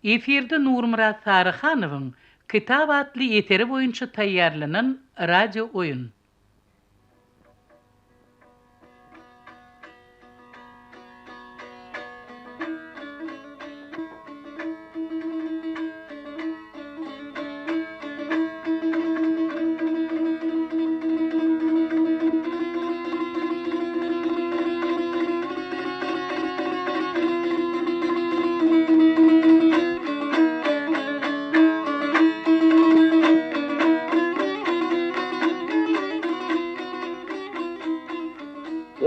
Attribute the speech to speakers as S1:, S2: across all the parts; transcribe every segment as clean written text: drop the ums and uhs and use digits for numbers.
S1: Efirde Nurmyrat Saryhanowyň Kitap atly eseri boýunça taýýarlanan radio oýun.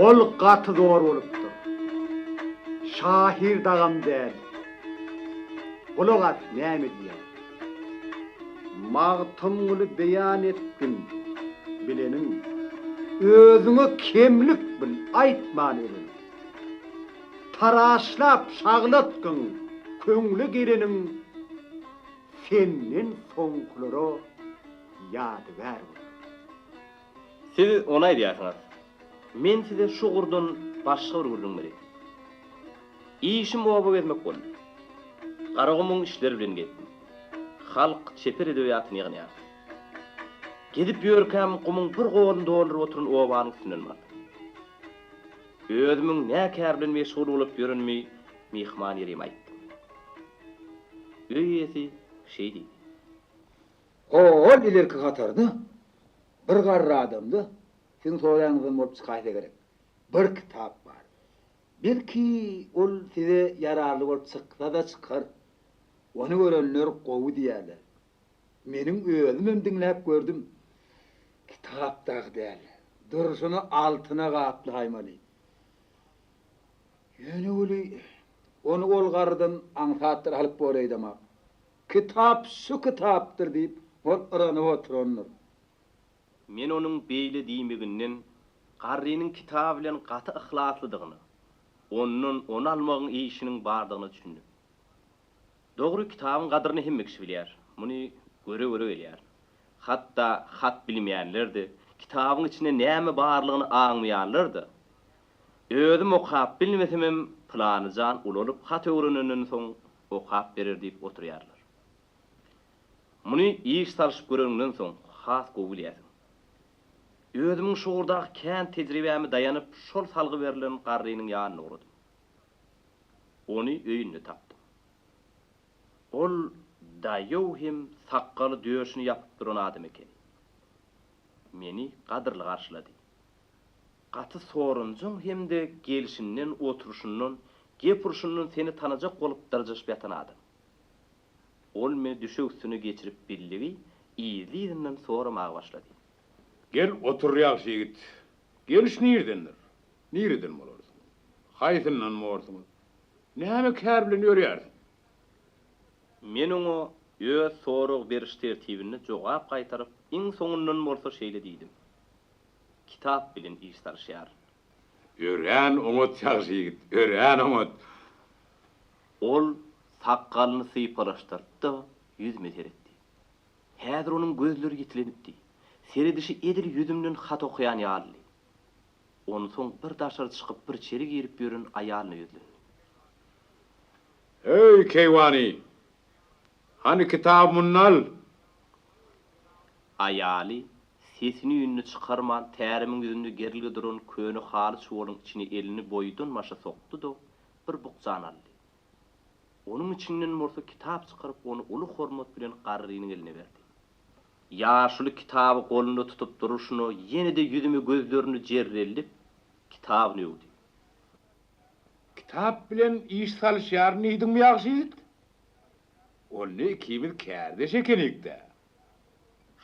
S2: Ol gaty zor bolupdyr. Şahyr dagam däl. Gulak as näme diýýär. Magtymguly beýan etgin bileniň, Özüňe kemlik bil, aýtman öleniň. Taraşlap şaglatgyn köňle geleniň, Senden soňkulara ýadygär bolar.
S3: Siz ony aýdýarsyňyz. Men size şu ugurdan başga bir gürrüň bereýin. Işim oba gezmek boldy. Garagumuň işleri bilen gezdim. Halk çeper edebiýatyny ýygnaýardym. Gezip ýörkäm gumuň bir goluny dolduryp oturan obanyň üstünden bardym. Özümiň nä kär bilen meşgul bolup ýörenimi myhman ýerime aýtdym. Öý eýesi şeý diýdi.
S4: Ho-ol ilerki hatarda bir garry adamda siziň soraýanyňyzdan bolup çykaýsa gerek, bir kitap bar. Belki, ol size ýararly bolup çyksa-da çykar. Ony görenler gowy diýýärler. Meniň özümem diňläp gördüm. Kitap dagy däl, durşuna altyna gaplaýmaly. Ýöne weli, ony ol garrydan aňsatdyr alyp bolaýdamak. Kitap şu kitapdyr diýip, ol yranyp oturandyr.
S3: Men onuň beýle diýmeginden garrynyň kitap bilen gaty yhlaslydygyna, ondan ony almagyň işiniň bardygyna düşündim. Dogry, kitabyň gadyryny hemme kişi bilýär. Muny göre-göre gelýär. Hatda hat bilmeýänler-de, kitabyň içinde näme barlygyny aňmaýanlar-da, Özüm okap bilmesemem, pylany jan ulalyp hat öwrenenden soň okap berer diýip oturýarlar. Muny iş salşyp göreniňden soň has gowy bilýärsiň. Özümiň şu ugurdaky kän tejribäme daýanyp şol salgy berlen garrynyň ýanyna ugradym. Ony öýünde tapdym. Ol daýaw hem sakgaly döşüni ýapyp duran adam ekeni. Meni gadyrly garşylady. Gaty sorunjaň hem-de gelşinden, oturyşyndan, gep urşundan seni tanajak bolup dyrjaşyp ýatan adam. Ol meni düşek üstüne geçirip bildigi, yzly-yzyndan soramaga başlady.
S5: Gel, otur, ýagşy ýigit. Geliş nirdendir? Nireden bolarsyň? Haýsyndan borsuňyz? Näme kär bilen ýörýärsiň?
S3: Men oňa öz sorag beriş tertibinde jogap gaýtaryp, iň soňundan bolsa şeýle diýdim, Kitap bilen iş salyşýaryn.
S5: Örän oňat, ýagşy ýigit, örän oňat!
S3: Ol sakgalyny sypalaşdyrdy-da, ýüzüme seretdi. Häzir onuň gözleri ýitilenipdi. Seredişi edil ýüzümden hat okaýan ýalydy. Onsoň bir daşary çykyp, bir içeri girip ýören aýalyna ýüzlendi.
S5: Heý, keýwany! Hany kitaby munda al!
S3: Aýaly sesini-üýnüni çykarman tärimiň ýüzünde gerilgi duran köne haly çuwalyň içine elini boýdan-başa sokdy-da, bir bukjany aldy. Onuň içinden bolsa kitap çykaryp ony uly hormat bilen garrynyň eline berdi. Ýaşuly kitaby golunda tutup durşuna ýene-de ýüzüme gözlerini jerreldip, kitabyny öwdi.
S5: Kitap bilen iş salyşýaryn diýdiňmi ýagşy ýigit? Onda ikimiz kärdeş ekenik-dä.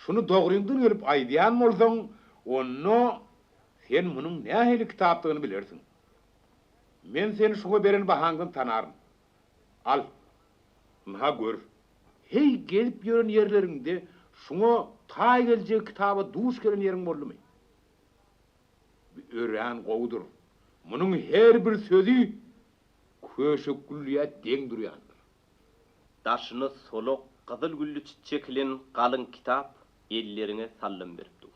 S5: Şuny dogryňdan gelip aýdýan bolsaň, onda sen munuň nähili kitapdygyny bilersiň. Men seni şuňa beren bahaňdan tanaryn. Al, ynha gör. Heý, gezip ýören ýerleriňde şuňa taý geljek kitaba duş gelen ýeriň boldumy? Bu örän gowudyr. Munuň her bir sözi köşek güllüýä deň durýandyr.
S3: Daşyna solak gyzyl gülli çit çekilen galyň kitap elleriňe sallam berip dur.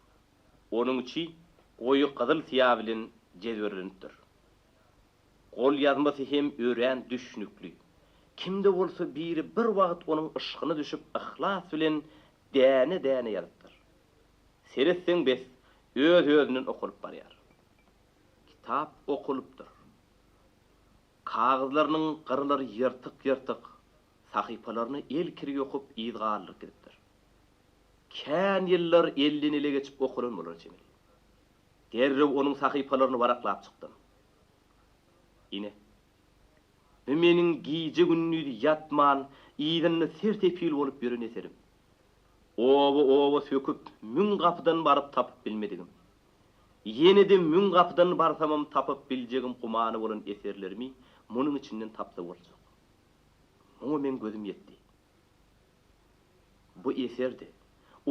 S3: Onuň içi goýy gyzyl syýa bilen jezwerlenipdir. Golýazmasy hem örän düşnükli. Kim-de bolsa biri bir wagt onuň yşkyna düşüp yhlas bilen däne-däne ýazypdyr. Seretseň bes, öz-özünden okalyp barýar. Kitap okalypdyr. Kagyzlarynyň gyralary ýyrtyk-ýyrtyk, sahypalaryna el kiri ýokup yz galdyryp gidipdir. Kän ýyllar elden-ele geçip okalan bolara çemeli. Derrew onuň sahypalaryny waraklap çykdym. Ine, bu meniň gije-gündiz ýatman, yzynda ser-sepil bolup ýören eserim. Oba-oba söküp, müň gapydan baryp tapyp bilmedigim. Ýene-de müň gapydan barsamam tapyp biljegim gumany bolan eserlerimi munuň içinden tapsa boljak. Muňa meň gözüm ýetdi. Bu eser-de,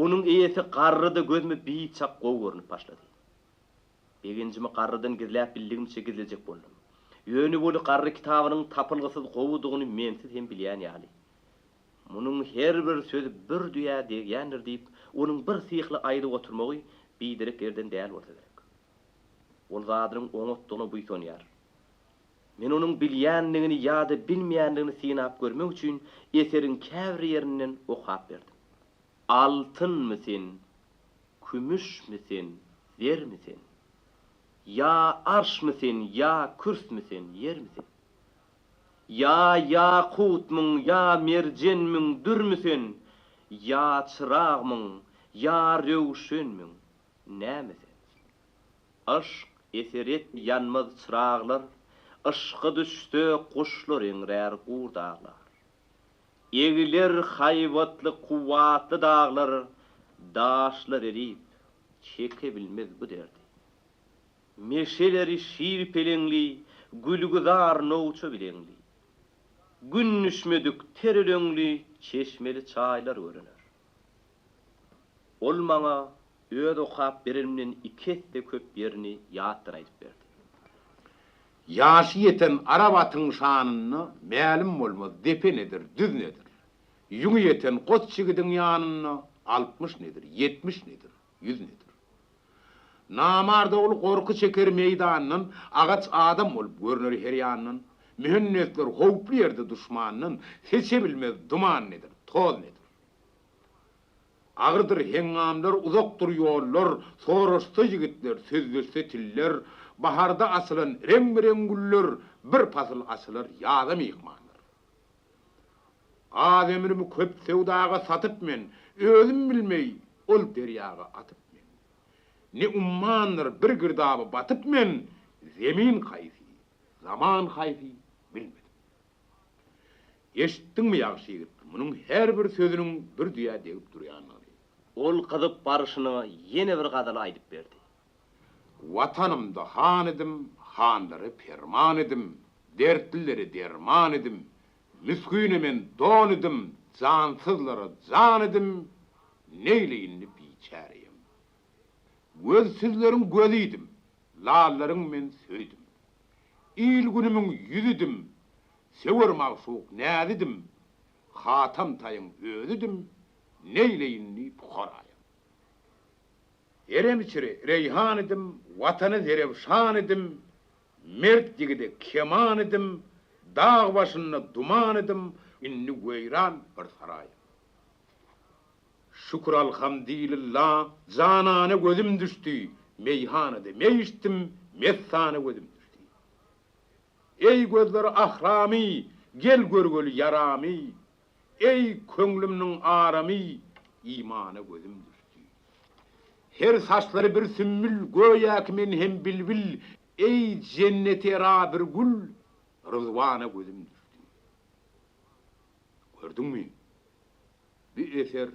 S3: onuň eýesi garry-da gözüme biçak gowy görnüp başlady. Begenjimi garrydan gizläp bildigimçe gizlejek boldum. Ýöne weli garry kitabynyň tapylgysyz gowudygyny mensiz hem bilýän ýaly. Munuň her bir sözi bir düýä degýändir diýip, onuň bir syhly aýdyp oturmagy biderek ýerden däl bolsa gerek. Ol zadynyň oňatdygyna buýsanýar. Men onuň bilýändigini ýa-da bilmeýändigini synap görmek üçin eseriň käbir ýerinden okap berdim. Altynmy sen, kümüşmi sen, zermi sen? Ýa arşmy sen, ýa kürsmi sen, ýermi sen? Ýa ýakutmyň, ýa merjenmiň, dürmi sen? Ýa çyragmyň, ýa röwşenmiň, näme sen? Yşk eser et ýanmaz çyraglar, Yşka düşse guşlar eňrär, gurt aglar. Egiler haýbatly, kuwwatly daglar, Daşlar erip, çeke bilmez bu derdi. Meşeleri şir-peleňli, Gülgüzar nowça bileňli. Gün düşmedik ter öleňli Çeşmeli çaýlar görüner. Ol maňa öz okap berenimden iki esse köp ýerini ýatdan aýdyp berdi.
S5: Ýaşy ýeten arap atyň şanynda Mälim bolmaz depe nedir, düz nedir. Ýüňi ýeten goç ýigidiň ýanynda 60 nedir, 70 nedir, ýüz nedir. Namart ogly gorky çeker meýdandan, Agaç adam bolup görner her ýandan. Mühennesler howply ýerde duşmandan, Seçe bilmez duman nedir, toz nedir. Agyrdyr heňňamlar, uzakdyr ýollar, Soraşsa ýigitler, sözleşse tiller, Baharda açylan reňbe-reň güller, Bir pasyl açylar ýaza myhmanlar. Az ömrümi köp söwdaga satyp men, Özüm bilmeý, ol derýaga atyp men. Ne ummandyr bir girdaba batyp men, Zemin haýsy, zaman haýsy, bilmedim. Eşitdiňmi, ýagşy ýigit, munuň her bir sözüniň bir düýä degip durýandygyny?
S3: Ol gyzyp barşyna ýene bir gazaly aýdyp berdi.
S5: Watanymda han idim, hanlara perman idim, Dertlilere derman idim, misgine men don idim, Jansyzlara jan idim, neýle indi biçäreýem. Gözsüzleriň gözüdim, lallaryň men sözüdim. Il-günümiň ýüzüdim, söwer magşuk näzidim, Hatam Taýyň özüdim, neýle indi pukaraýam. Erem içre reýhan idim, Watana zerewşan idim, Mert ýigide keman idim, Dag başynda duman idim, Indi weýran bir saraýym. Şükür alhamdililla, Janana gözüm düşdi, Meýhanada meý içdim, Messana gözüm düşdi. Eý gözleri ahramy, Gel görgeli ýaramy, Eý, köňlümniň aramy, imana gözüm düşdi. Her saçlary bir sümmül, göýäki men hem bilbil, Eý, jenneti era bir gül, ryzwana gözüm düşdi. Gördüňmi, bu eser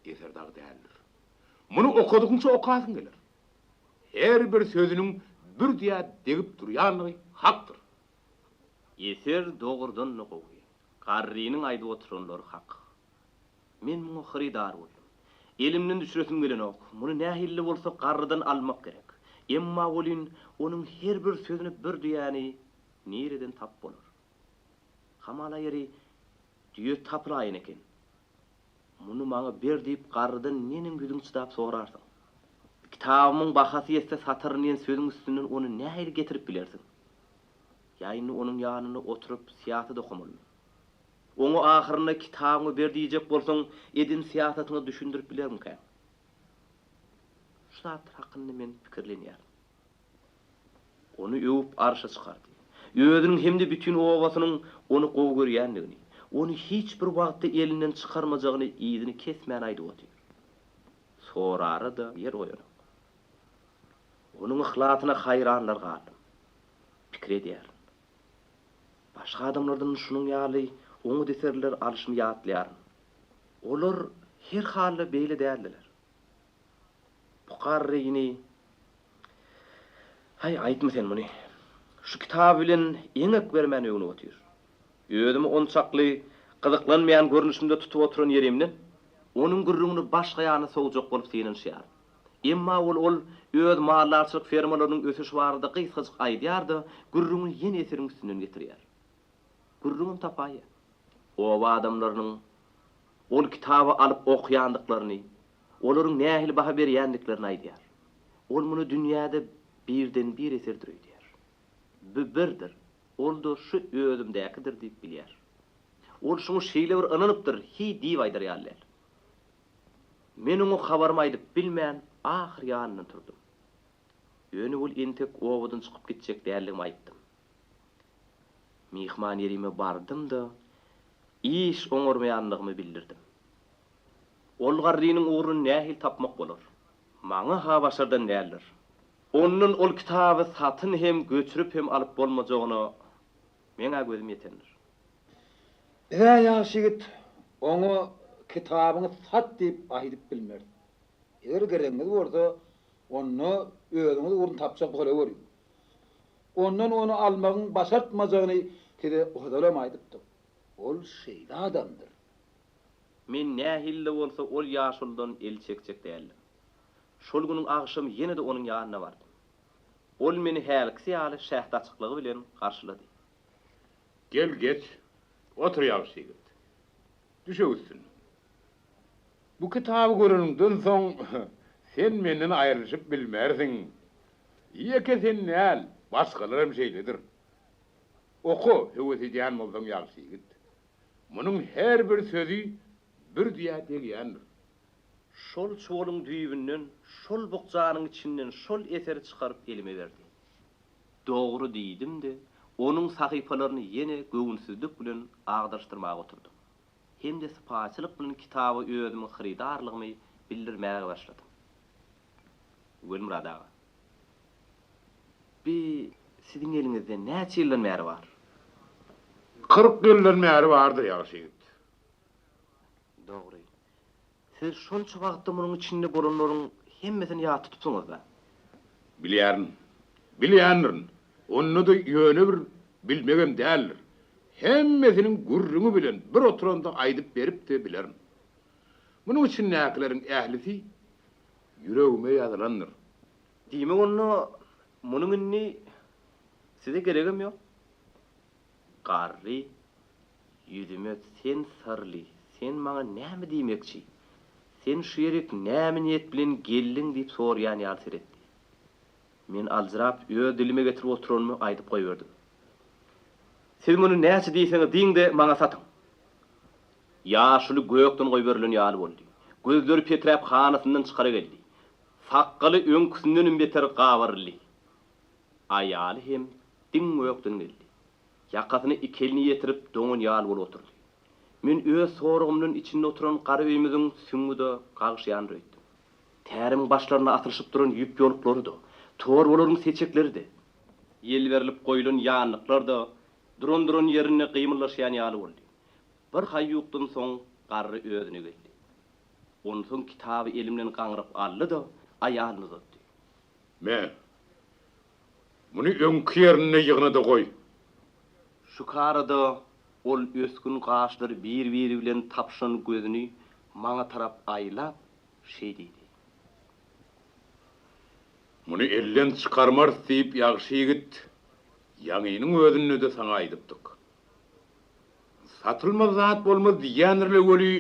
S5: eser dagy däldir. Muny okadygyňça okasyň geler. Her bir sözüniň bürdiýä degip durýanlygy hakdyr.
S3: Eser dogrudan-da gowy. Garrynyň aýdyp oturanlary hak. Men muňa hyrydar boldum. Elimden düşüresim gelenok. Muny nähili-de bolsa garrydan almak gerek. Emma welin onuň her bir sözüne bir düýäni nireden tapyp bolar? Hamala ýeri düýe tapylaýan eken. Muny maňa ber diýip garrydan neneň ýüzüň çydap sorarsyň? Kitabymyň bahasy ýetse sataryn diýen sözüň üstünden ony nähili getirip bilersiň? Ýa indi onuň ýanynda oturyp syýasat okamalymy? Oňa ahyrynda kitabyňy ber diýjek bolsaň, eden syýasatyňy düşündirip bilermikäň? Şu zatlar hakynda men pikirlenýärin. Ony öwüp arşa çykardy. Özüniň hem-de bütin obasynyň ony gowy görýändigini, ony hiç bir wagtda elinden çykarmajagyny yzyny kesmän aýdyp otyr. Sorara-da ýer goýanok. Onuň yhlasyna haýranlar galdym. Pikir edýärin. Başga adamlardan şunuň ýaly oňat eserler alyşymy ýatlaýaryn. Olar her halda beýle däldiler. Bu garryny Haý, aýtma sen muny. Şu kitaby bilen eňek bermän öwnüp otyr. Özümi onçakly gyzyklanmaýan görnüşimde tutup oturan ýerimden, onuň gürrüňini başga ýana sowjak bolup synanyşýaryn. Emma ol ol öz maldarçylyk fermalarynyň ösüşi barada gysgajyk aýdýar-da, gürrüňini ýene eseriň üstünden getirýär. Gürrüňem tapaýýar. Oba adamlarynyň ol kitaby alyp okaýandyklaryny, olaryň nähili baha berýändiklerini aýdýar. Ol muny dünýäde birden-bir eserdir öýdýär. Bu birdir, ol-da şu özümdäkidir diýip bilýär. Ol şuňa şeýle bir ynanypdyr, hiý diýip aýdar ýaly däl. Men oňa habarymy aýdyp bilmän, ahyr ýanyndan turdum. Ýöne ol entek obadan çykyp gitjek däldigimi aýtdym. Myhman ýerime bardym-da, iş oňarmaýanlygymy bildirdim. Ol garrynyň ugruny nähili tapmak bolar? Maňa-ha başardan däldir. Ondan ol kitaby satyn hem, göçürip hem alyp bolmajagyna meň-ä gözüm ýetendir.
S4: Biz-ä ýagşy ýigit, oňa kitabyňy sat diýip aýdyp bilmeris. Eger geregiňiz bolsa, onda özüňiz ugruny tapjak bolaweriň. Ondan ony almagyň başartmajagyny size ozalam aýdypdyk. Ol şeýle adamdyr.
S3: Men nähili-de bolsa ol ýaşuludan el çekjek däldim. Şol günüň agşamy ýene-de onuň ýanyna bardym. Ol meni hälkisi ýaly şähdaçyklygy bilen garşylady.
S5: Gel, geç. Otur, ýagşy ýigit. Düşek üstünde. Bu kitaby göreniňden soň, sen menden aýrylyşyp bilmersiň. Ýeke sen däl, başgalar hem şeýledir. Oka, höwes edýän bolsaň, ýagşy ýigit. Munuň her bir sözi bir düýä degýändir.
S3: Şol çuwalyň düýbünden, şol bukjanyň içinden şol eseri çykaryp elime berdi. Dogry diýdim-de, onuň sahypalaryny ýene göwünsizlik bilen agdaryşdyrmaga oturdym. Hem-de sypaýyçylyk bilen kitaba özümiň hyrydarlygymy bildirmäge başladym. Welmyrat aga, bi siziň eliňizde näçe ýyldan bäri bar?
S5: 40 ýyldan bäri bardyr, ýagşy ýigit.
S3: Dogry. Siz şonça wagtda munuň içinde bolanlaryň hemmesini ýat tutupsyňyz-da?
S5: Bilýärin. Bilýändirin. Onda-da ýöne bir bilmegem däldir. Hemmesiniň gürrüňi bilen bir oturanda aýdyp berip-de bilerin. Munuň içindäkileriň ählisi ýüregime ýazylandyr.
S3: Diýmek onda munuň indi size geregem ýok? Garry ýüzüme sen syrly, sen maňa näme diýmekçi? Sen şu ýerik näme niýet bilen geldiň diýip soraýan ýaly seretdi. Men aljyrap öz dilime getirip oturanymy aýdyp goýberdim. Siz muny näçe diýseňiz diýiň-de maňa satyň. Ýaşuly gökden goýberilen ýaly boldy. Gözleri peträp hanasyndan çykara geldi. Sakgaly öňküsindenem beter gabaryldy. Aýaly hem diň gökden geldi. Ýakasyna iki elini ýetirip doňan ýaly bolup oturdy. Men öz soragymdan içinde oturan gara öýümiziň süňňi-de gagşaýandyr öýtdüm. Tärimiň başlarynda asylyşyp duran ýüp ýoluklary-da, torbalaryň seçekleri-de, ýel berlip goýlan ýanlyklar-da duran-duran ýerinde gymyldaşýan ýaly boldy. Bir haýukdan soň garry özüne geldi. Onsoň kitaby elimden gaňryp aldy-da, aýalyna uzatdy.
S5: Me, muny öňki ýerinde ýygna-da goý.
S3: Şu karada ol ösgün gaşlary bir-biri bilen tapyşan gözüni maňa tarap aýlap, şeý diýdi.
S5: Muny elden çykarmarys diýip, ýagşy ýigit, ýaňynyň özünde-de saňa aýdypdyk. Satylmaz zat bolmaz diýýändir-le weli,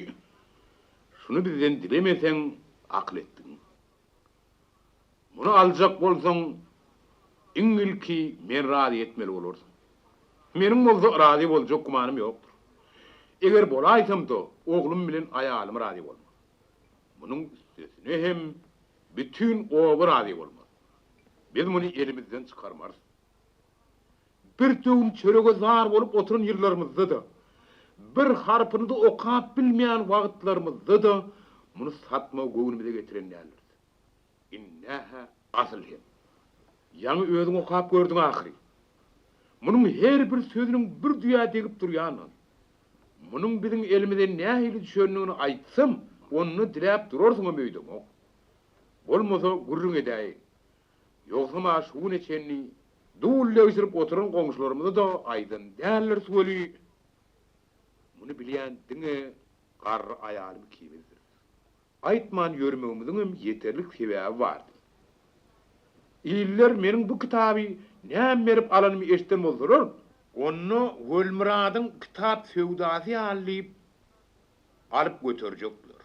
S5: şuny bizden dilemeseň, akyl etdigiň. Muny aljak bolsaň, iň ilki meni razy etmeli bolarsyň. Meniň bolsa razy boljak gümanym ýokdur. Eger bolaýsam-da, oglum bilen aýalym razy bolmaz. Munuň üstesine hem bütin oba razy bolmaz. Biz muny elimizden çykarmarys. Bir döwüm çörege zar bolup oturan ýyllarymyzda-da, bir harpyny-da okap bilmeýän wagtlarymyzda-da muny satmagy göwnümize getiren däldiris. Indi-hä asyl hem. Ýaňy özüň okap gördüň ahyry. Munuň her bir sözüniň bir düýä degip durýanyny, munuň biziň elimize nähili düşendigini aýtsam, onda diläp durarsyňam öýdemok. Bolmasa gürrüň edäýeýin. Ýogsam-a şu güne çenli dul degşirip oturan goňşularymyza-da aýdan däldiris weli, muny bilýän diňe garry aýalym ikimizdiris. Aýtman ýörmegimiziňem ýeterlik sebäbi bardy. Iller meniň bu kitaby näme berip alanymy eşiden bolsalar, onda Welmyradyň kitap söwdasy ýaly diýip alyp göterjekler.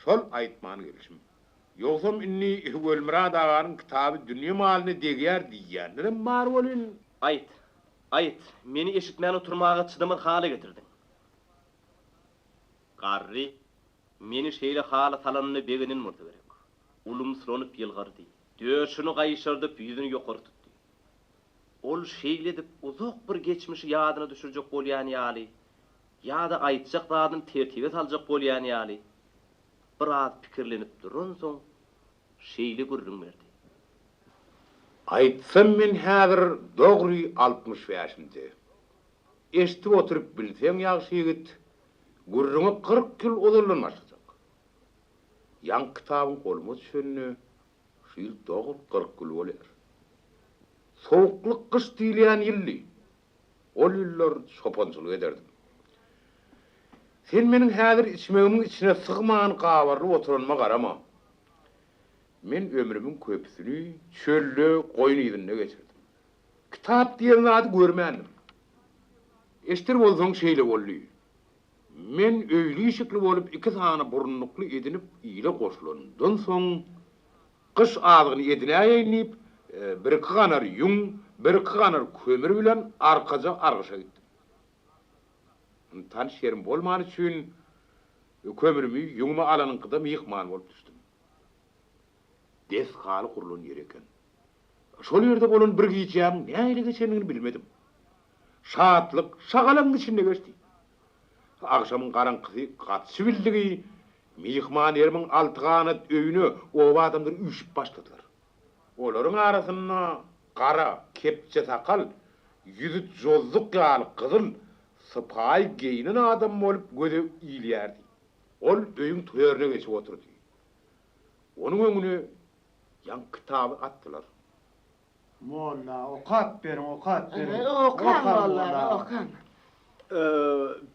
S5: Şol aýtman gelşim. Ýogsam indi Welmyrat aganyň kitaby dünýe malyna degýär diýýänlerem bar welin.
S3: Aýt, aýt, meni eşitmän oturmaga çydamaz hala getirdiň. Garry meni şeýle hala salanyna begenen bolsa gerek. Ulumsylanyp ýylgyrdy. Döşüni gaýşardyp, ýüzüni ýokary tutdy. Ol şeýle edip uzak bir geçmişi ýadyna düşürjek bolýan ýaly, ýa-da aýtjak zadyny tertibe saljak bolýan ýaly, biraz pikirlenip duransoň, şeýle gürrüň berdi.
S5: Aýtsam men häzir dogry 60 bäşimde. Eşidip oturyp bilseň ýagşy ýigit, gürrüňi 40 ýyl ozaldan başlajak. Ýaňky kitabyň goluma düşenine şu ýyl dogry 40 ýyl bolýar. Sowukly gyş diýilýän ýyldy. Ol ýyllar çopançylyk ederdim. Sen meniň häzir içmegimiň içine sygman gabarylyp oturanyma garama. Men ömrümiň köpüsini çölde goýun yzynda geçirdim. Kitap diýen zady görmändim. Eşder bolsaň şeýle boldy. Men öýli-işikli bolup iki sany burunlukly edinip ile goşulanymdan soň, gyş azygyny edinäýeýin diýip, birki ganar ýüň, birki ganar kömür bilen arkaja argyşa gitdim. Tanyş ýerim bolmany üçin kömrümi, ýüňümi alanyňkyda myhman bolup düşdüm. Desgaly gurlan ýer eken. Şol ýerde bolan bir gijämiň nähili geçendigini bilmedim. Şatlyk, şagalaň içinde geçdi. Agşamyň garaňkysy gaçybildigi, myhman ýerimiň altyganat öýüne oba adamlary üýşüp başladylar. Olaryň arasynda gara, kepje sakal, ýüzi jozzuk ýaly gyzyl, sypaýy geýnen adam bolup göze ilýärdi. Ol öýüň törüne geçip oturdy. Onuň öňüne ýaňky kitaby atdylar.
S2: Molla, okap beriň, okap beriň.
S6: Okaň, molla, okaň.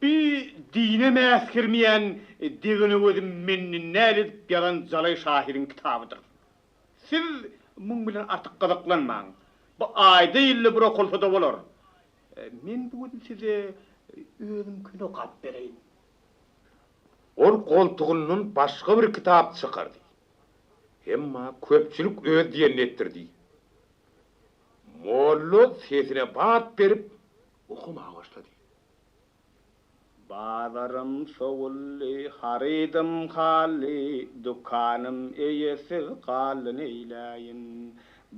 S2: Bi dine mäsgirmeýän degene gözi menden näl edip ýazan jalaý şahyryň kitabydyr. Siz muň bilen artyk gyzyklanmaň. Bu aýda-ýylda bir okalsa-da bolar. Men bu gün size özümkini okap bereýin.
S5: Ol goltugyndan başga bir kitap çykardy. Emma köpçülik öz diýenini etdirdi. Molla sesine bat berip okamaga başlady.
S2: Bazarym sowuldy, harydym hally, Dükanym eýesiz galdy neýläýin.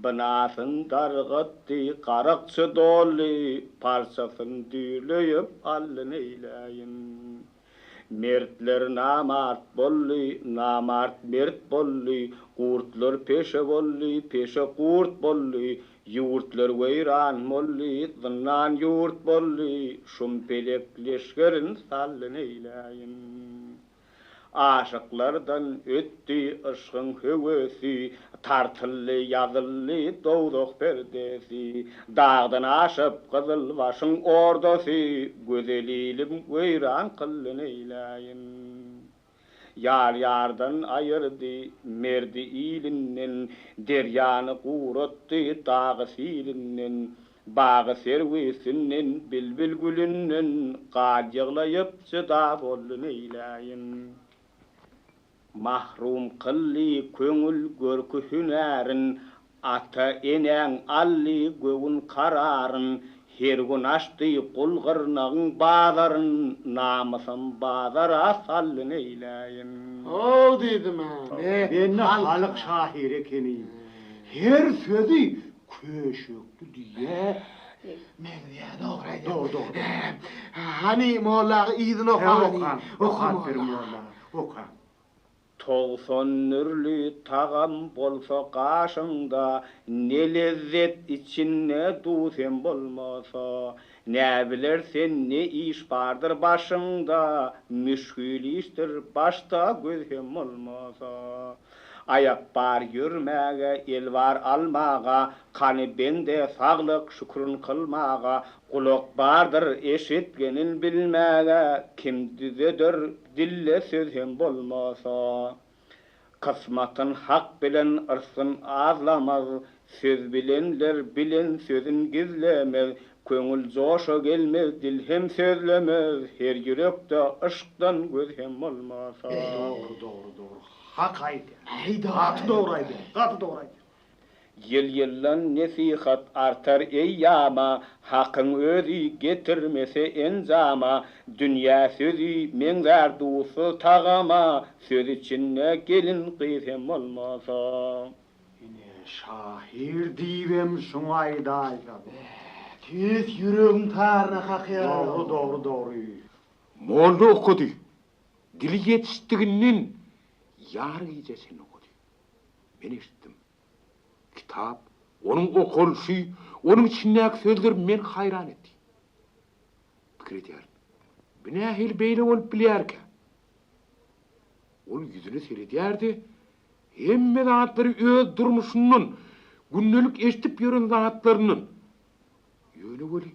S2: Binasyn dargatdy, garakçy doldy, Parçasyn düýrleýip aldy neýläýin. Mertler namart boldy, namart mert boldy, Gurtlar peşe boldy, peşe gurt boldy, Ýurtlar weýran boldy, zyndan ýurt boldy, Şum pelek leşgerin saldy neýläýin. Aşyklardan ötdi yşgyň höwesi, Tartyldy, ýazyldy dowzah perdesi. Dagdan aşyp gyzylbaşyň ordasy, Gözel ilim weýran kyldy neýläýin. Ýar ýardan aýyrdy, merdi ilinden, Derýany guratdy dagy silinden, Bagy serwisinden, bilbil gülünden, Gan ýyglaýyp jyda boldy neýläýin. Mahrum kyldy köňül görki hünärin, Ata-enäň aldy göwün kararyn. Her gün açdy gul gyrnagyň bazaryn, Namysym bazara saldy neýläýin.
S6: How diýdim-ä, ne
S2: Bende halyk şahyry ekeni. Her sözi köşekli diýýä.
S6: Meňzeýä dogry aýdýaň.
S2: Dogry dogry.
S6: Hany molla aga yzyny oka hany.
S2: Okaň, okap beriň molla aga, okaň. 90 dürli tagam bolsa gaşyňda, Ne lezzet içinde duz hem bolmasa. Näbiler sen ne iş bardyr başyňda, Müşgil işdir başda göz hem bolmasa. Aýak bar ýörmäge, el bar almaga, Kany bende saglyk şükrin kylmaga, Gulak bardyr eşitgenin bilmäge, Kim düzeder Dilde söz hem bolmasa. Kysmatyn Hak bilen yrsgyn azlamaz, Söz bilenler bilen sözün gizlemez, Köňül joşa gelmez, dil hem sözlemez, Her ýürekde yşkdan göz hem bolmasa.
S6: Dogry
S2: dogry dogry hak aýdýaň. Gaty dogry aýdýaň gaty dogry aýdýaň. Ýyl-ýyldan nesihat artar eýýama, Hakyň özi getirmese enjama, Dünýä sözi meňzär duzsuz tagama, Söz içinde gelin-gyz hem bolmasa.
S6: Ine, şahyr diýibem şuňa aýdaýsa. Tüýs ýüregiň taryna kakýar.
S2: Dogry, dogry, dogry.
S5: Molla okady. Dili ýetişdiginden ýary gijä çenli okady. Men eşitdim. Kitap, onuň okalyşy, onuň içindäki sözler meni haýran etdi. Pikir edýärin, bu nähili beýle bolup bilýärkä? Ol ýüzüne seredýärdi, hemme zatlary öz durmuşyndan, gündelik eşidip ýören zatlaryndan, ýöne weli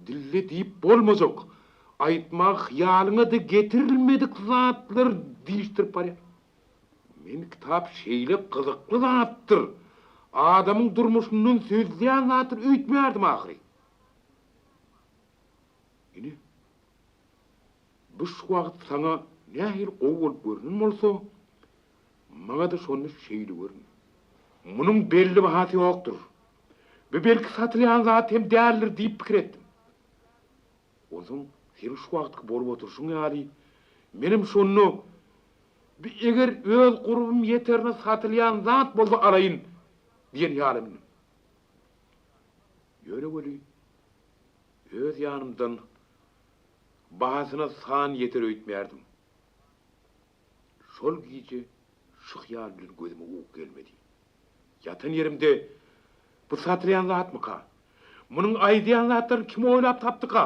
S5: dilde diýip bolmajak, aýtmagy hyýalyňa-da getirilmedik zatlar diýişdirip barýar. Men kitap şeýle gyzykly zatdyr, adamyň durmuşyndan sözleýän zatdyr öýtmeýärdim ahyry. Ine, bu şu wagt saňa nähili gowy bolup görnen bolsa, maňa-da şonda şeýle göründi. Munuň belli bahasy ýokdur. Bu belki satylýan zat hem däldir diýip pikir etdim. Onsoň seniň şu wagtky bolup oturyşyň ýaly, menem şonda, Bi eger öz gurbum ýeterine satylýan zat bolsa alaýyn diýen hyýala mündüm. Ýöne weli, öz ýanymdan bahasyna san ýeter öýtmeýärdim. Şol gije şu hyýal bilen gözüme uky gelmedi. Ýatan ýerimde Bu satylýan zatmyka? Munuň aýdýan zatlaryny kim oýlap tapdyka?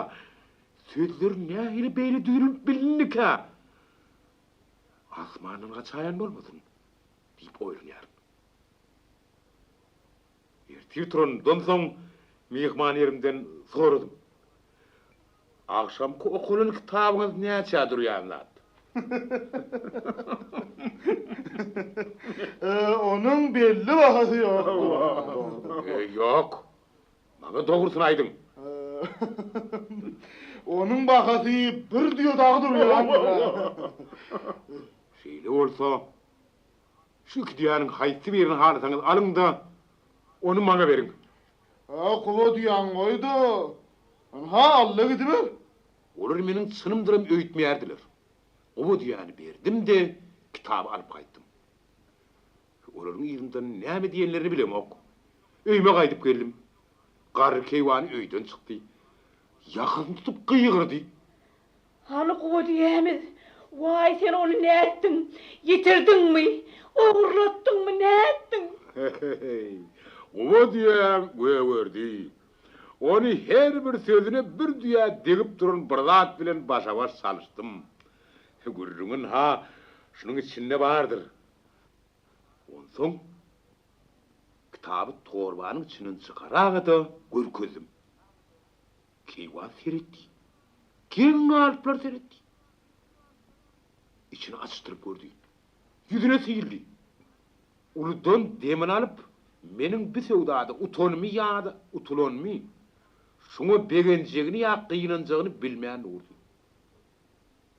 S5: Sözler nähili beýle düzülip bilindikä? Asmandan gaçaýan bolmasyn? diýip oýlanýaryn. Ertir turanymdan soň myhman ýerimden soradym. Agşamky okalan kitabyňyz näçä durýan zat?
S6: Onuň belli bahasy ýok.
S5: Ýok. Maňa dogrusyny aýdyň.
S6: Onuň bahasy bir düýe dagy durýan.
S5: Şeýle bolsa, şu iki düýäniň haýsy birini halasaňyz alyň-da, ony maňa beriň.
S6: Hä, guba düýäňi goý-da, ynha, al-da gidiber.
S5: Olar meniň çynymdyram öýtmeýärdiler. Guba düýäni berdim-de, kitaby alyp gaýtdym. Olaryň yzymdan näme diýenlerini bilemok. Öýüme gaýdyp geldim. Garry keýwany öýden çykdy. Ýakasyny tutup gygyrdy.
S7: Hany guba düýämiz? Waý, sen ony nätdiň? Ýitirdiňmi? Ogurlatdyňmy, nätdiň?
S5: Heý, guba düýäm gögerdi. Ony her bir sözüne bir düýä degip duran bir zat bilen başa-baş salyşdym. Gürrüň ynha, şunuň içinde bardyr. Onsoň kitaby torbanyň içinden çykaraga-da görkezdim. Keýwan seretdi. Geň galyplar seretdi. Içini açdyryp gördi. Ýüzüne syldy. Uludan demini alyp, meniň bi söwdada utanymy ýa-da utulanymy, şuňa begenjegini ýa gynanjagyny bilmän durdy.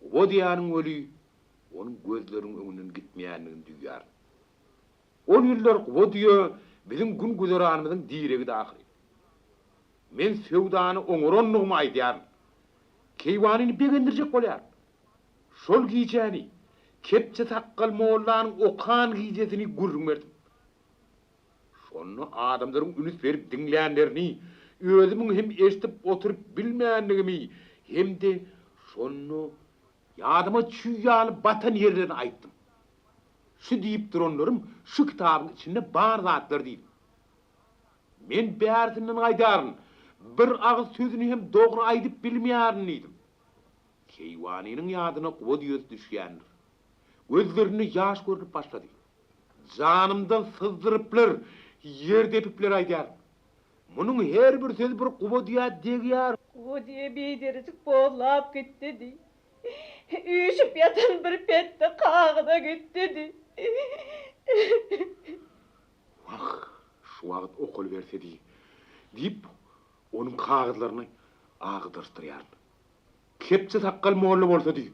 S5: Guba diýýäniň weli onuň gözleriniň öňünden gitmeýändigini duýýaryn. Ol ýyllar guba düýe biziň gün-güzeranymyzyň diregidi ahyry. Men söwdany oňarandygymy aýdýaryn. Keýwanyny begendirjek bolýaryn. Şol gijäni, Kepje sakgal mollanyň okan gijesini gürrüň berdim. Şonda adamlaryň ünüs berip diňlänlerini, özümiň hem eşidip oturyp bilmändigimi hem-de şonda ýadyma çüý ýaly batan ýerlerini aýtdym. Şu diýip duranlarym şu kitabyň içinde bar zatlar diýdim. Men bärsinden gaýdaryn, bir agyz sözüni hem dogry aýdyp bilmeýärin diýdim. Keýwanynyň ýadyna guba düýesi düşýändir. Gözlerinde ýaş görnüp başlady. Janymdan syzdyryplar, ýer depipler aýdýar. Munuň her bir sözi bir guba düýä degýär.
S7: Guba düýe biderejik bozlap gitdi diý. Üýşüp ýatan bir petde kagyza gitdi diý.
S5: Wah, şu wagt okalybersedi, diýip, onuň kagyzlaryny agdaryşdyrýaryn. Kepje sakgal molla bolsady,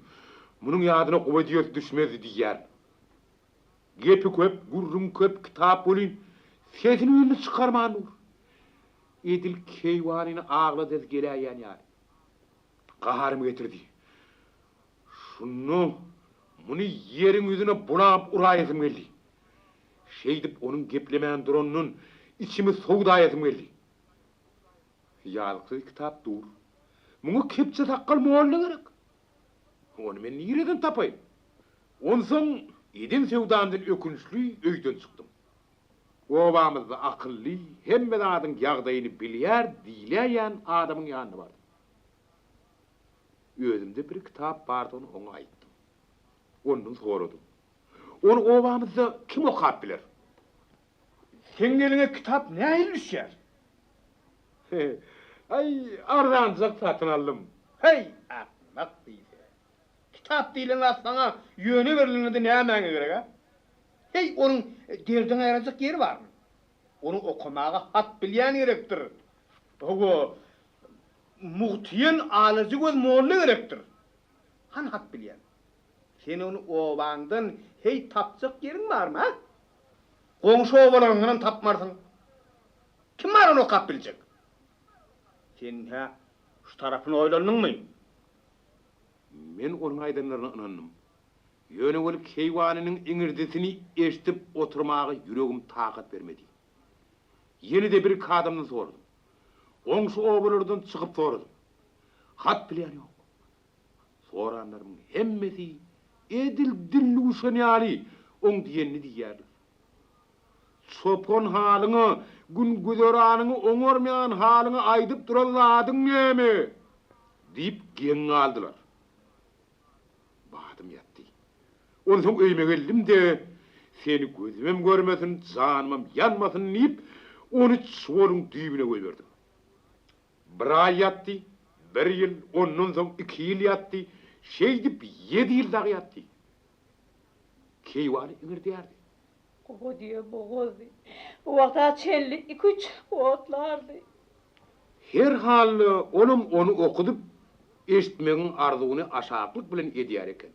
S5: munuň ýadyna guba düýesi düşmezdi diýýärin. Gepi köp, gürrüňi köp kitap welin, sesini-üýnüni çykarman dur. Edil keýwanyny agladasy geläýýän ýaly. Gaharymy getirdi. Şunda muny ýeriň ýüzüne bulap uraýasym geldi. Şeýdip onuň geplemän duranyndan içimi sowdaýasym geldi. Ýazyksyz kitap dur. Muňa kepje sakgal molla gerek. Ony men nireden tapaýyn? Onsoň eden söwdamdan ökünçli öýden çykdym. Obamyzda akylly, hemme zadyň ýagdaýyny bilýär diýläýýän adamyň ýanyna bardym. Özümde bir kitap bardygyny oňa aýtdym. Ondan soradym. Ony obamyzda kim okap biler?
S2: Seň eliňe kitap nähili düşýär?
S5: Aý, arzanjak satyn aldym.
S2: Heý, akmak diýse. Kitap diýlen zat saňa ýöne berilende nämäňe gerek-ä? Heý, onuň derdiňi aýyrajak ýeri barmy? Ony okamaga hat bilýän gerekdir. Hawa, mugt iýen alajy göz molla gerekdir. Hany hat bilýän? Sen ony obaňdan heý tapjak ýeriň barmy, a? Goňşy obalaryňdanam tapmarsyň. Kim bar ony okap biljek? Sen-hä şu tarapyny oýlandyňmy?
S5: Men onuň aýdanlaryna ynandym. Ýöne weli keýwanynyň iňirdisini eşidip oturmaga ýüregim takat bermedi. Ýene-de bir-iki adamdan soradym. Goňşy obalardan çykyp soradym. Hat bilýän ýok. Soranlarymyň hemmesi edil dillüwşen ýaly oň diýenini diýýärler. Çopan halyňa, gün-güzeranyňy oňarmaýan halyňa aýdyp duran zadyň näme? diýip geň galdylar. Badym ýatdy. Onsoň öýüme geldim-de, seni gözümem görmesin, janymam ýanmasyn diýip, ony çuwalyň düýbüne goýberdim. Bir aý ýatdy, bir ýyl, ondan soň iki ýyl ýatdy, şeýdip ýedi ýyl dagy ýatdy. Keýwany iňirdýärdi.
S7: Gowy düýe bogazdy. Bu wagta çenli iki-üç otlardy.
S5: Her halda olam ony okudyp eşitmegiň arzuwyny aşaklyk bilen edýär eken.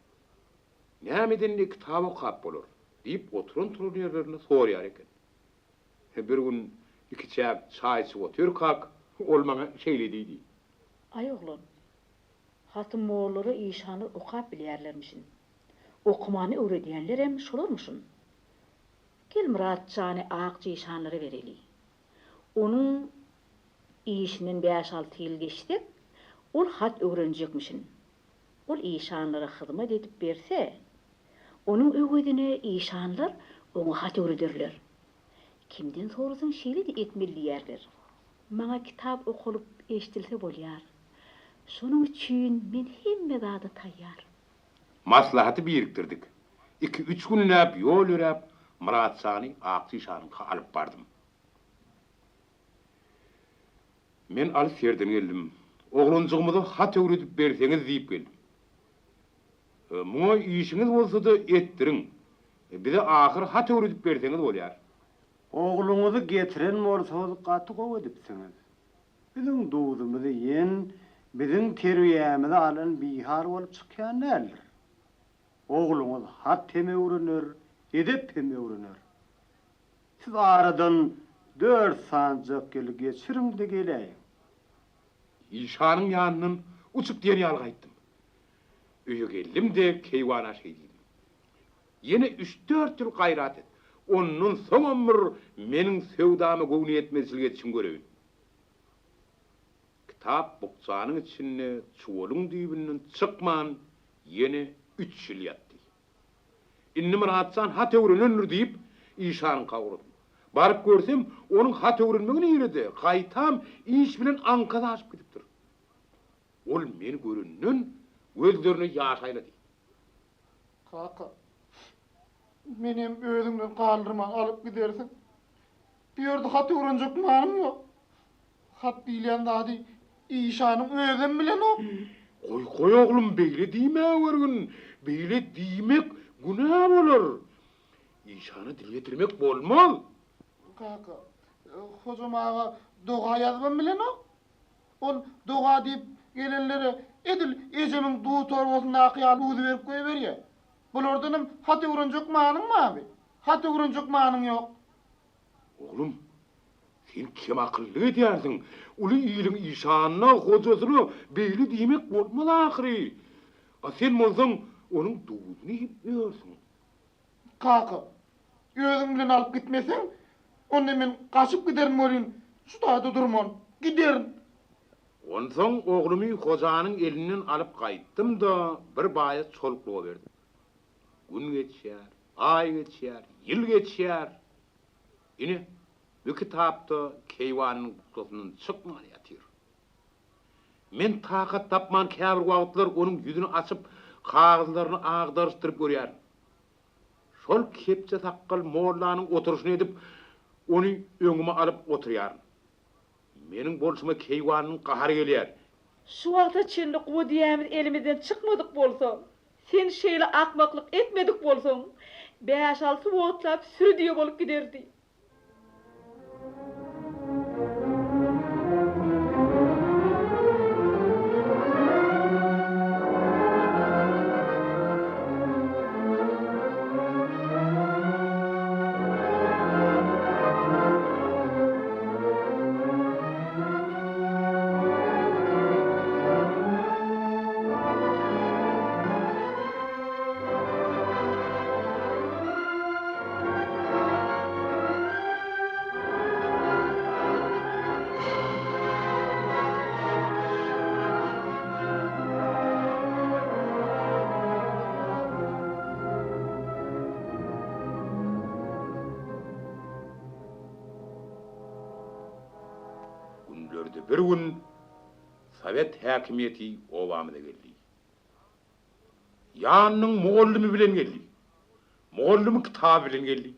S5: Näme edende kitap okap bolar? diýip oturan-turan ýerlerinde soraýar eken. Bir gün ikiçäk çaý içip otyrkak, ol maňa şeýle diýdi.
S8: Aý oglan, haty mollalar işanlar okap bilýärlermişin. Okamany öwredýänlerem şolarmyşyn. Gel Myrat jany Akja işanlara bereli. Onuň işinden bäş-alty ýyl geçsek, ol hat öwrenjekmişin. Ol işanlara hyzmat edip berse, onuň öwezine işanlar oňa hat öwrederler. Kimden sorasaň şeýle-de etmeli diýerler. Maňa kitap okalyp eşidilse bolýar. Şonuň üçin men hemme zada taýýar.
S5: Maslahaty birikdirdik. Iki-üç günläp ýol ýöräp, Myrat jany Akja işanyňka alyp bardym. Men alys ýerden geldim. Oglanjygymyza hat öwredip berseňiz diýip geldim. Muňa işiňiz bolsa-da etdiriň. Bize ahyr hat öwredip berseňiz bolýar.
S9: Ogluňyzy getiren bolsaňyz gaty gowy edipsiňiz. Biziň duzumyzy iýen, biziň terbiýämizi alan bihal bolup çykýan däldir. Ogluňyz hat hem öwrener, edep hem öwrener. Siz aradan dört sanjak ýyl geçiriň-de geläýiň.
S5: Işanyň ýanyndan uçup diýen ýaly gaýtdym. Öýe geldim-de, keýwana şeý diýdim. Ýene üç-dört ýyl gaýrat et. Ondan soňam bir meniň söwdama göwnüýetmezçilik edişiňi göreýin. Kitap bukjanyň içinde çuwalyň düýbünden çykman ýene üç ýyl ýatdy. Indi Myratjan hat öwrenendir diýip, işanyňka ugradym. Baryp görsem, onuň hat öwrenmegi nirede, gaýtam iş bilen aňkasy aşyp gidipdir. Ol meni görenden gözlerine ýaş aýlady.
S6: Kaka, menem özüňden galdyrman alyp gidersiň. Bu ýerde hat öwrenjek manym ýok. Hat diýilýän zady işanyň özem bilenok.
S5: Goý, goý oglum, beýle diýmäwergin. Beýle diýmek günä bolar. Işana dil ýetirmek bolmaz.
S6: Kaka, Hojam aga doga ýazybam bilenok. Ol doga diýip gelenlere edil ejemiň duz torbasyndaky ýaly duzy berip goýberýär. Bulardanam hat öwrenjek manyň barmy? Hat öwrenjek manyň ýok.
S5: Oglum, sen kemakyllyk edýärsiň. Uly iliň işanyna, hojasyna beýle diýmek bolmaz ahyry. A sen bolsaň, onuň duzuny iýip ýörsüň.
S6: Kaka, özüň bilen alyp gitmeseň, onda men gaçyp giderin welin, şu taýda durman, giderin.
S5: Onsoň oglumy hojanyň elinden alyp gaýtdym-da, bir baýa çoluklyga berdim. Gün geçýär, aý geçýär, ýyl geçýär. Ine, bu kitap-da keýwanynyň bukjasyndan çykman ýatyr. Men takat tapman käbir wagtlar onuň ýüzüni açyp, kagyzlaryny agdaryşdyryp görýärin. Şol kepje sakgal mollanyň oturyşyny edip, ony öňüme alyp oturýaryn. Meniň bolşuma keýwanynyň gahary gelýär.
S7: Şu wagta çenli guwa düýämiz elimizden çykmadyk bolsa, sen şeýle akmaklyk etmedik bolsaň, bäş-alty wagtlap süri düýe bolup giderdi.
S5: Günlerde bir gün sowet häkimiýeti obamyza geldi. Ýanynyň mugallymy bilen geldi. Mugallymy kitaby bilen geldi.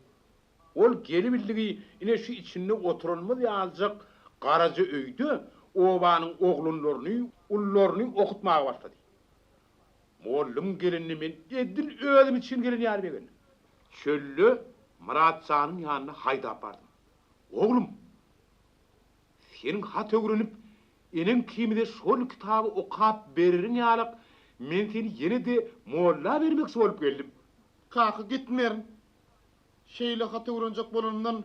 S5: Ol gelibildigi ine şu içinde oturanymyz ýalyjak garaja öýde obanyň oglanlaryny, ulularyny okutmaga başlady. Mugallym gelende men edil özüm üçin gelen ýaly begendim. Çölde Myrat janyň ýanyna haýdap bardym. Oglum, seniň hat öwrenip, eneň ikimize şol kitaby okap bereriň ýalak, men seni ýene-de molla bermekçi bolup geldim.
S6: Kaka, gitmerin. Şeýle hat öwrenjek bolanymdan,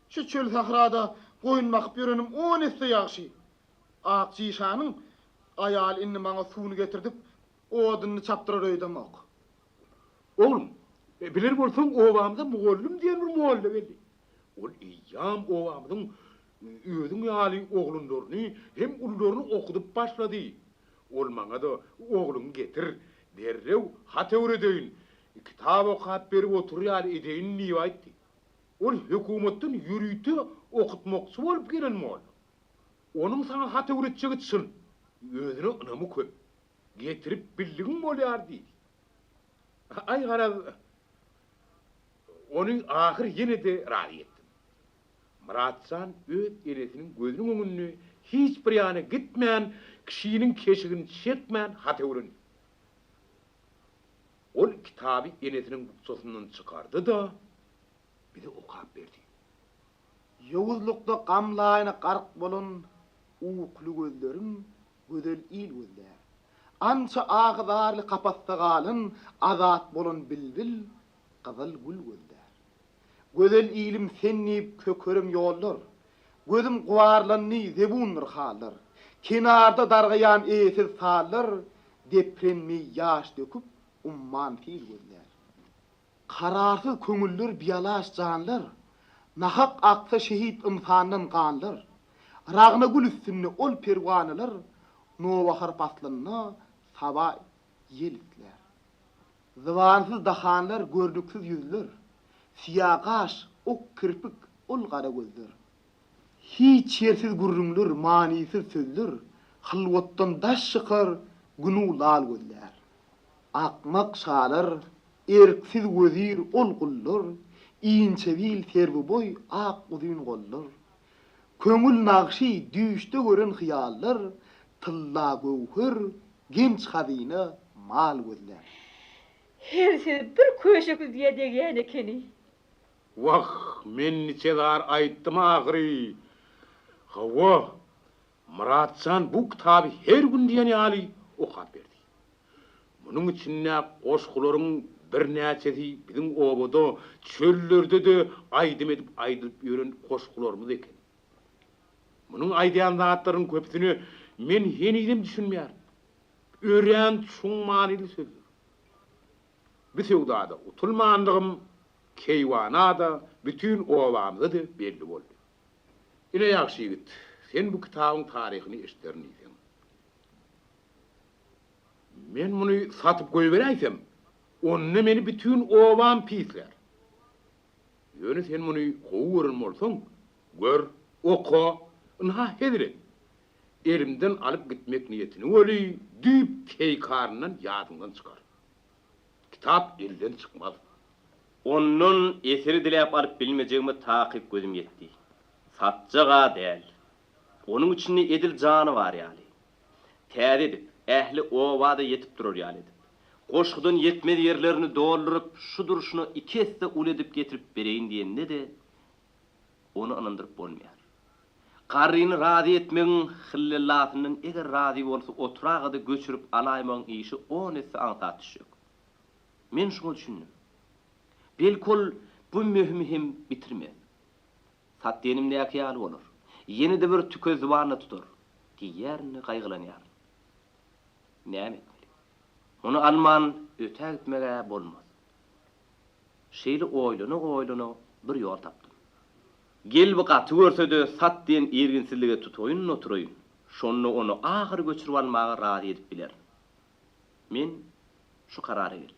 S6: şu çöl-sährada goýun bakyp ýörenim on esse ýagşy. Akjyşanyň aýaly indi maňa suwuny getirdip, odunyny çapdyrar öýdemok.
S5: Oglum, biler bolsaň, obamyza mugallym diýen bir molla geldi. Ol eýýäm obamyzyň özüň ýaly oglanlaryny hem ulularyny okudyp başlady. Ol maňa-da ogluňy getir, derrew hat öwredeýin, kitap okap berip oturar ýaly edeýin diýip aýtdy. Ol hökümetden ýörite okutmakçy bolup gelen molla. Onuň saňa hat öwretjegi çyn. Özüne ynamy köp. Getirip bildigiň bolýar diýdi. Aý garaz, ony ahyr ýene-de razy etdim. Myratjan öz enesiniň gözüniň öňünde hiç bir ýana gitmän, kişiniň keşigini çekmän hat öwrendi. Ol kitaby enesiniň bukjasyndan çykardy-da, bize okap berdi.
S9: Ýowuzlykda gam laýyna gark bolan Ukuly gözlerim gözel il gözlär. Ança ahy-zarly kapasda galan Azat bolan bilbil gyzyl gül gözlär. Gözel ilim sen diýip kökerim ýollar, Gözüm gubarlandy zebundyr hallar.
S6: Kenarda dargaýan eýesiz sallar Deprenmeý ýaş döküp, umman sil gözlär. Kararsyz köňüller bialaç janlar, Nahak aksa şehit ynsandan ganlar. Ragna gül üstünde ol perwanalar Nowbahar paslynda saba ýel islär. Zybansyz dahanlar görnüksiz ýüzler, Syýa gaş, ok kirpik, ol gara gözler. Hiç ýersiz gürrüňler, manysyz sözler, Hylwatdan daş çykar, Gün-u lal gözlär. Akmak şalar, erksiz wezir ol gullar, Inçe bil, serwiboý, ak uzyn gollar. Köňül nagşy, düýşde gören hyýallar, Tylla göwher, genç hazyna, mal gözlär.
S7: Her söz bir köşekli düýä degýän ekeni.
S5: Wah, men niçe zar aýtdym ahyry. Hawa, Myratjan bu kitaby her gün diýen ýaly okap berdi. Munuň içinde goşgularyň birnäçesi biziň obada, çöllerde-de aýdym edip aýdylyp ýören goşgularymyz eken. Munuň aýdýan zatlarynyň köpüsine men henizem düşünmeýärin. Örän çuň manyly sözler. Bu söwdada utulmandygym keýwana-da, bütin obamyza-da belli boldy. Ine, ýagşy ýigit, sen bu kitabyň taryhyny eşiderin diýseň. Men muny satyp goýberäýsem, onda meni bütin obam pislär. Ýöne sen muny gowy gören bolsaň, gör, oka, ynha hezil et. Elimden alyp gitmek niýetini weli düýp teýkaryndan ýadyňdan çykar. Kitap elden çykmaz.
S3: Ondan eseri diläp alyp bilmejegime takyk gözüm ýetdi. Satjag-a däl. Onuň içinde edil jany bar ýaly. Täze edip, ähli oba-da ýetip durar ýaly edip. Goşgudan ýetmez ýerlerini dolduryp, şu durşuna iki esse uly edip getirip bereýin diýende-de, ony ynandyryp bolmaýar. Garryny razy etmegiň hyllelasyndan eger razy bolsa oturaga-da göçürip alaýmagyň işi on esse aňsat düşjek. Men şuňa düşündim. Belki ol bu möhümi hem bitirmez. Sat diýenimdäki ýaly bolar. Ýene-de bir tükezzybanyna tutar. Diýýärin-de gaýgylanýaryn. Näme etmeli? Muny alman ötä gitmeg-ä bolmaz. Şeýle oýlana-oýlana bir ýol tapdym. Gel bu gaty görse-de sat diýen irginsizlige tutaýyn-da oturaýyn. Şonda ony ahyry göçürip almaga razy edip bilerin. Men şu karara geldim.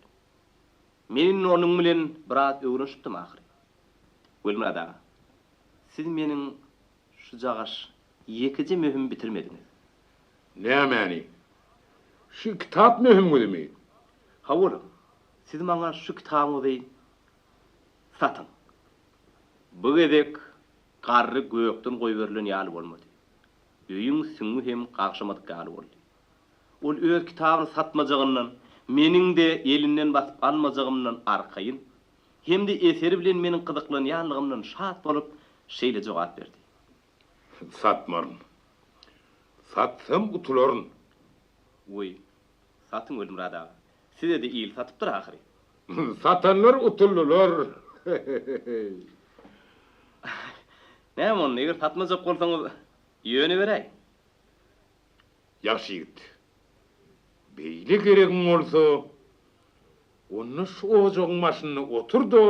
S3: Men indi onuň bilen biraz öwrenişipdim ahyry. Welmyrat aga, siz meniň şujagaş ýekeje möhümi bitirmediňiz.
S5: Nämäni? Şu kitap möhümiňizmi?
S3: Hawa-la, siz maňa şu kitabyňyzy satyň. Bu gezek garry gökden goýberilen ýaly bolmady. Öýüň süňňi hem gagşamadyk ýaly boldy. Ol öz kitabyny satmajagyndan, meniň-de elinden basyp almajagymdan arkaýyn hem-de eseri bilen meniň gyzyklanýanlygymdan şat bolup, şeýle jogap berdi.
S5: Satmaryn. Satsam utularyn.
S3: Goý, satyň Welmyrat aga. Size-de il satypdyr ahyry.
S5: Satanlar utuldylar.
S3: Näme onda, eger satmajak bolsaňyz, ýöne beräý.
S5: Ýagşy ýigit, beýle geregiň bolsa, onda şu ojagyň başynda otur-da,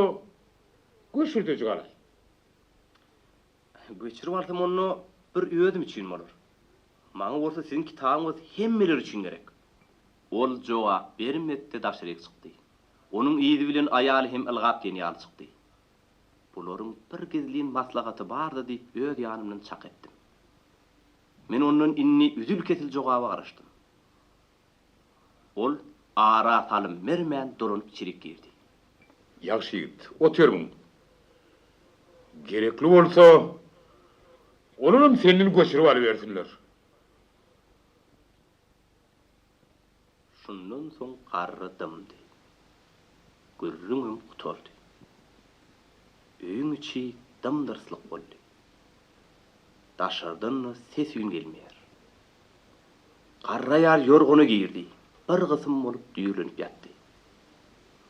S5: göçürdejik alaý.
S3: Göçürip alsam onda bir özüm üçin bolar. Maňa bolsa siziň kitabyňyz hemmeler üçin gerek. Ol jogap bermedi-de daşaryk çykdy. Onuň yzy bilen aýaly hem ylgap diýen ýaly çykdy. Bularyň bir gizlin maslahaty bar-da diýip öz ýanymdan çak etdim. Men ondan indi üzül-kesil jogaba garaşdym. Ol ara salym bermän dolanyp içerik girdi.
S5: Ýagşy ýigit, otyrmyň? Gerekli bolsa, olaram senden göçürip alybersinler.
S3: Şundan soň garry dymdy. Gürrüňem gutardy. Öýüň içi dym-dyrslyk boldy. Daşardan-da ses-üýn gelmeýär. Garry aýal ýorgana girdi, bir gysym bolup düýrlenip ýatdy.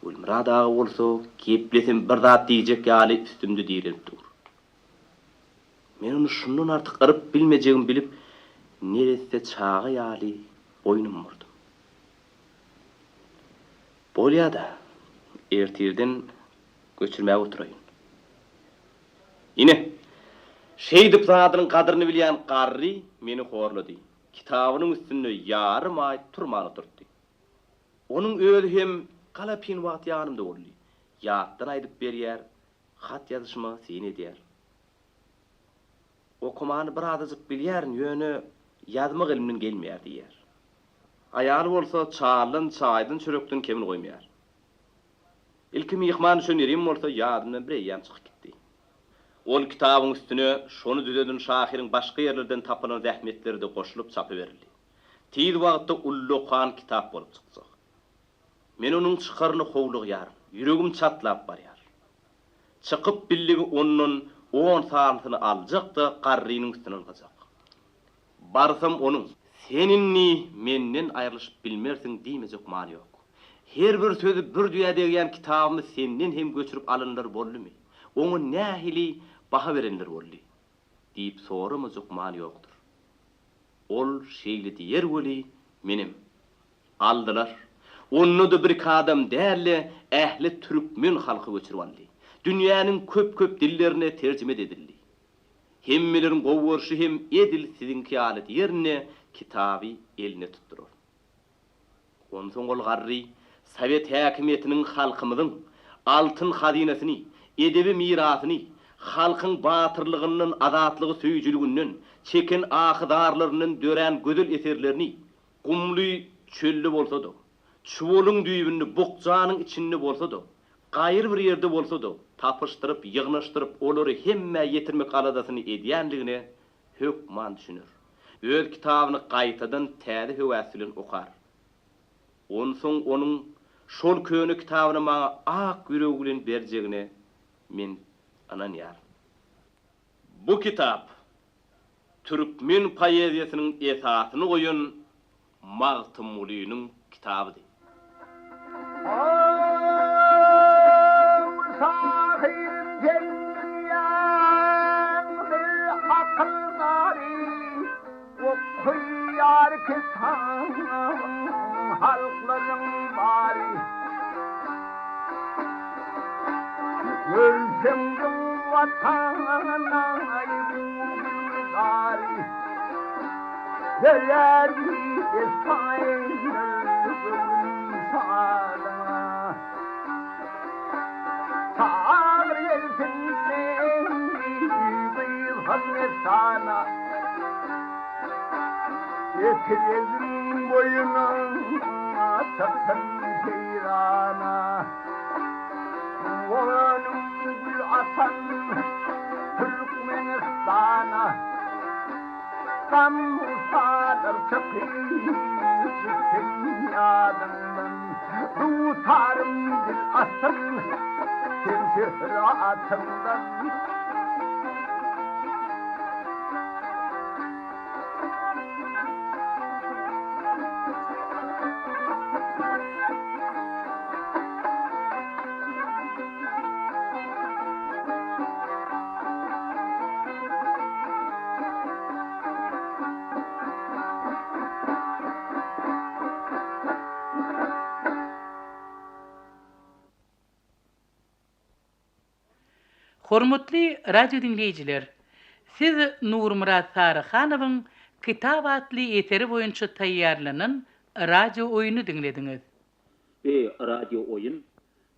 S3: Gülmyrat aga bolsa geplesem bir zat diýjek ýaly üstümde direnip dur. Men ony şundan artyk yryp bilmejegimi bilip. Neresse çaga ýaly boýnum burdum. Bolýa-da, ertirden göçürmäge oturaýyn. Ine, şeýdip zadynyň gadyryny bilýän garry meni horlady. Kitabynyň üstünde ýarym aý turman oturtdy. Onuň özi hem galapyn wagt ýanymda boldy. Ýatdan aýdyp berýär, hat ýazyşyma syn edýär. Okamany birazajyk bilýärin, ýöne ýazmak elimden gelmeýär diýýär. Aýaly bolsa çaldan, çaýdan, çörekden kemini goýmaýar. Ilki myhman düşen ýerim bolsa ýadymdan bireýýäm çykyp gitdi. Ol kitabyň üstüne şony düzeden şahyryň başga ýerlerden tapylan zähmetleri-de goşulyp çapa berildi. Tiz wagtda ullakan kitap bolup çykjak. Men onuň çykaryna howlugýaryn. Ýüregim çatlap barýar. Çykyp bildigi ondan on sanysyny aljak-da garrynyň üstüne ylgajak. Barsam onuň. Sen indi menden aýrylyşyp bilmersiň diýmejek many ýok. Her bir sözi bir düýä degýän kitabymy senden hem göçürip alanlar boldumy? Oňa nähili baha berenler boldy? diýip soramajak many ýokdur. Ol şeýle diýer weli, menem. Aldylar. Onda-da bir-iki adam däl-de, ähli türkmen halky göçürip aldy. Dünýäniň köp-köp dillerine terjime-de edildi. Hemmeleriň gowy görşi hem edil siziňki ýaly diýerinde kitaby eline tutdurar. Onsoň ol garry sowet häkimiýetiniň halkymyzyň altyn hazynasyny, edebi mirasyny, halkyň batyrlygyndan, azatlygy söýüjiliginden, çeken ahy-zarlaryndan dörän gözel eserlerini gumly çölde bolsa-da, çuwalyň düýbünde, bukjanyň içinde bolsa-da, gaýry bir ýerde bolsa-da, tapyşdyryp, ýygnaşdyryp, olary hemmä ýetirmek aladasyny edýänligine hökman düşüner. Öz kitabyny gaýtadan täze höwäs bilen okar. Onsoň onuň şol köne kitabyny maňa ak ýüregi bilen berjegine men ynanýaryn. Bu kitap türkmen poeziýasynyň esasyny goýan Magtymgulynyň kitabydy.
S10: Ow, şahyrym sen dünýäň bir akyldary, Okaýar kitabyň halklaryň bary. Görseň Watana-aý bu gülzary. Berýär dessaýlar göwün şadyňa. Çagyr gelsin meni gyz messana. Etegim boýuna çyksyn seýrana. Onuň gül açan Türkmenistana. Gam-gusalar çykyp gitsin ýadyňdan. Dutarym dil açsyn seň şöhratyňdan.
S1: Hormatly radio diňleýjiler, siz Nurmyrat Saryhanowyň Kitap atly eseri boýunça taýýarlanan radio oýuny diňlediňiz.
S11: Bu radio oýun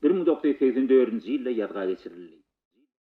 S11: 1984-nji ýylda ýazga geçirildi.